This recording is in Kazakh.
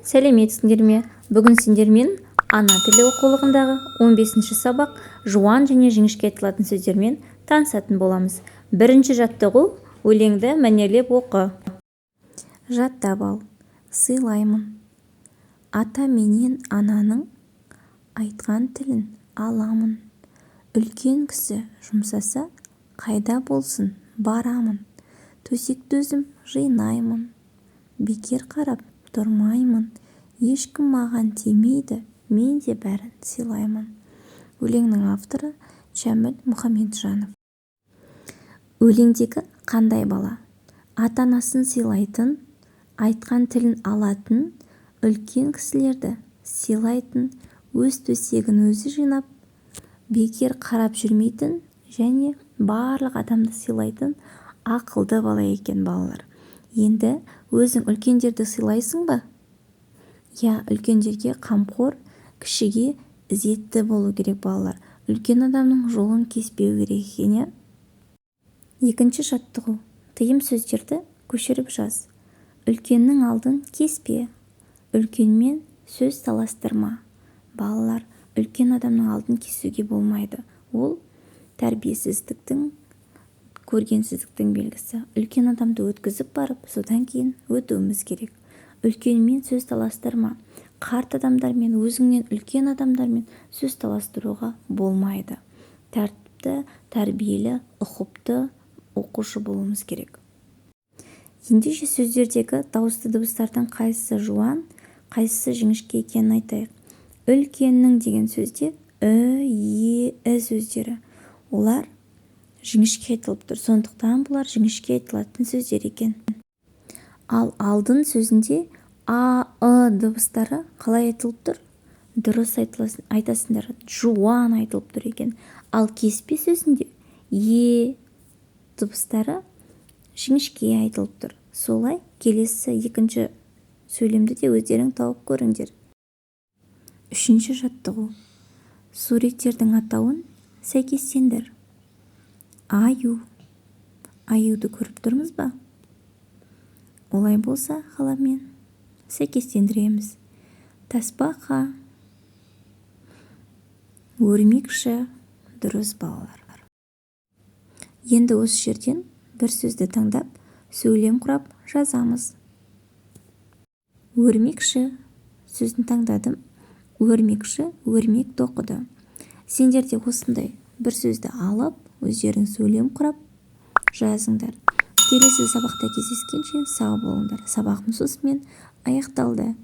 Сәлеметсіңдер ме! Бүгін сендермен ана тілі оқулығындағы 15-ші сабақ, жуан және жіңішке айтылатын сөздермен танысатын боламыз. Бірінші жаттығу: өлеңді мәнерлеп оқы. Жаттап ал. Сыйлаймын ата менен ананың, айтқан тілін аламын. Үлкен кісі жұмсаса, қайда болсын барамын. Төсекті өзім жинаймын, бекер қарап тұрмаймын. Ешкім маған тимейді, мен де бәрін сыйлаймын. Өлеңнің авторы Шәміл Мұхамеджанов. Өлеңдегі қандай бала? Ата-анасын сыйлайтын, айтқан тілін алатын, үлкен кісілерді сыйлайтын, өз төсегін өзі жинап, бекер қарап жүрмейтін және барлық адамды сыйлайтын ақылды бала екен, балалар. Енді өзің үлкендерді сыйлайсың ба? Иә, үлкендерге қамқор, кішіге ізетті болу керек, балалар. Үлкен адамның жолын кеспеу керек екен, иә. Екінші жаттығу: тыйым сөздерді көшіріп жаз. Үлкеннің алдын кеспе, үлкенмен сөз таластырма. Балалар, үлкен адамның алдын кесуге болмайды. Ол тәрбиесіздіктің, көргенсіздіктің белгісі. Үлкен адамды өткізіп барып, содан кейін өтуіміз керек. Үлкенмен сөз таластырма. Қарт адамдармен, өзіңнен үлкен адамдармен сөз таластыруға болмайды. Тәртіпті, тәрбиелі, ұқыпты оқушы болуымыз керек. Ендеше, сөздердегі дауысты дыбыстардың қайсысы жуан, қайсысы жіңішке екенін айтайық. «Үлкеннің» деген сөзде ү, е, і сөздері, олар жіңішке айтылып тұр. Сондықтан бұлар жіңішке айтылатын сөздер екен. Ал «алдын» сөзінде а, ы дыбыстары қалай айтылып тұр? Дұрыс айтасыңдар, жуан айтылып тұр екен. Ал «кеспе» сөзінде е дыбыстары жіңішке айтылып тұр. Солай, келесі екінші сөйлемді де өздерің тауып көріңдер. Үшінші жаттығу: суреттердің атауын сәйкестендір. Аю. Аюды көріп тұрмыз ба? Олай болса, қаламмен сәйкестендіреміз. Тасбақа, өрмекші. Дұрыс, балалар. Енді осы жерден бір сөзді таңдап, сөйлем құрап жазамыз. «Өрмекші» сөзін таңдадым. Өрмекші өрмек тоқыды. Сендер де осындай бір сөзді алып, өздерің сөйлем құрап жазыңдар. Келесі сабақта кездескенше сау болыңдар! Сабағымыз осымен аяқталды.